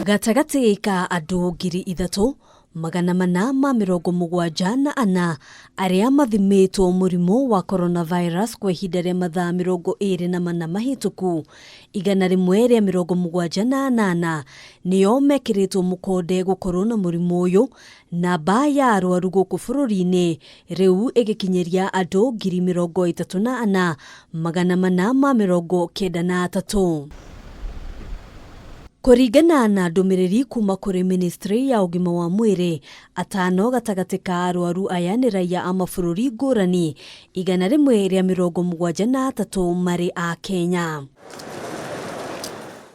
Gatagatĩ ka andũ 3474 arĩa mathimĩtwo mũrimũ wa coronavirus kwa ihinda rĩa mathaa 24 mahĩtũku, 178 nĩo mekĩrĩtwo mũkonde gũkorwo na mũrimũ ũyũ. Namba ya arwaru gũkũ bũrũri-inĩ rĩu ĩgĩkinyĩria andũ 34,493. Kũringana na ndũmĩrĩri kuma kũrĩ ministry ya ũgima wa mwĩrĩ, atano gatagatĩ ka arwaru aya nĩ raiya a mabũrũri ngũrani, 173 marĩ a Kenya.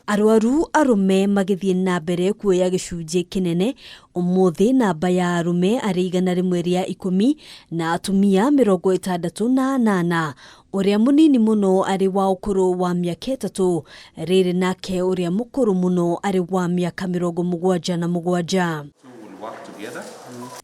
Arwaru arũme magĩthiĩ na mbere kuoya gĩcunjĩ kĩnene, ũmũthĩ namba ya arũme arĩ 110 na atumia 68, ũrĩa mũnini mũno arĩ wa ũkũrũ wa mĩaka 3, rĩrĩ nake ũrĩa mũkũrũ mũno arĩ wa mĩaka 77.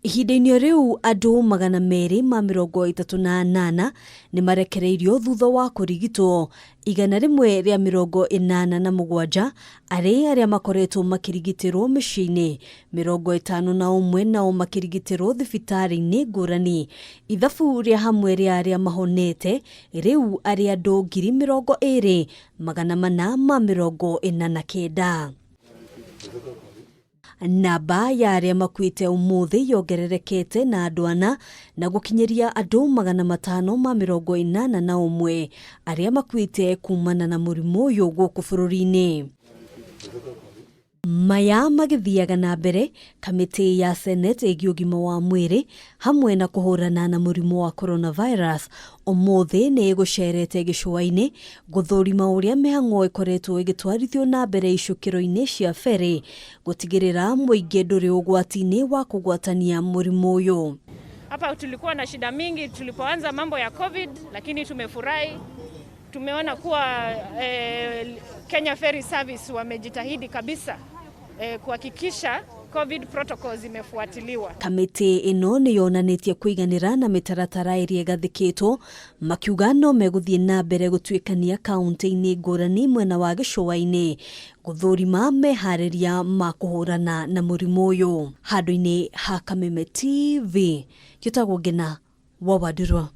Ihinda-inĩ rĩu andũ 238 nĩ marekereirio thutha wa kũrigitwo, 187 arĩ arĩa makoretwo makĩrigitĩrwo mĩciĩ-inĩ, 51 nao makĩrigitĩrwo thibitarĩ-inĩ ngũrani. Ithabu rĩa hamwe rĩa arĩa mahonete rĩu arĩ andũ 20,449. Namba ya arĩa makuĩte ũmũthĩ yongererekete na andũ 4 na gũkinyĩria andũ 581 arĩa makuĩte kumana na mũrimũ ũyũ gũkũ bũrũri-inĩ. Maya magĩthiaga na mbere, kamĩtĩ ya Senate ĩgiĩ ũgima wa mwĩrĩ hamwe na kũhũrana na mũrimũ wa coronavirus ũmũthĩ nĩ ĩgũcerete gĩcũa-inĩ gũthũrima ũrĩa mĩhang'o ĩkoretwo ĩgĩtwarithio na mbere icukĩro-inĩ cia ferry gũtigĩrĩra mũingĩ ndũrĩ ũgwati-inĩ wa kũgwatania mũrimũ ũyũ. Hapa tulikuwa na shida mingi tulipoanza mambo ya COVID, lakini tumefurahi. Tumeona kuwa Kenya Ferry Service wamejitahidi kabisa kuhakikisha COVID protocols zimefuatiliwa. Kamĩtĩ ĩno nĩ yonanĩtie kũiganĩra na mĩtaratara ĩrĩa ĩgathĩkĩtwo, makiuga no megũthiĩ na mbere gũtuĩkania kaunti-inĩ ngũrani mwena wa gĩcũa-inĩ gũthũrima meharĩria ma kũhũrana na mũrimũ ũyũ. Handũ-inĩ ha Kameme TV, njĩtagwo Ngina wa Wandirwa.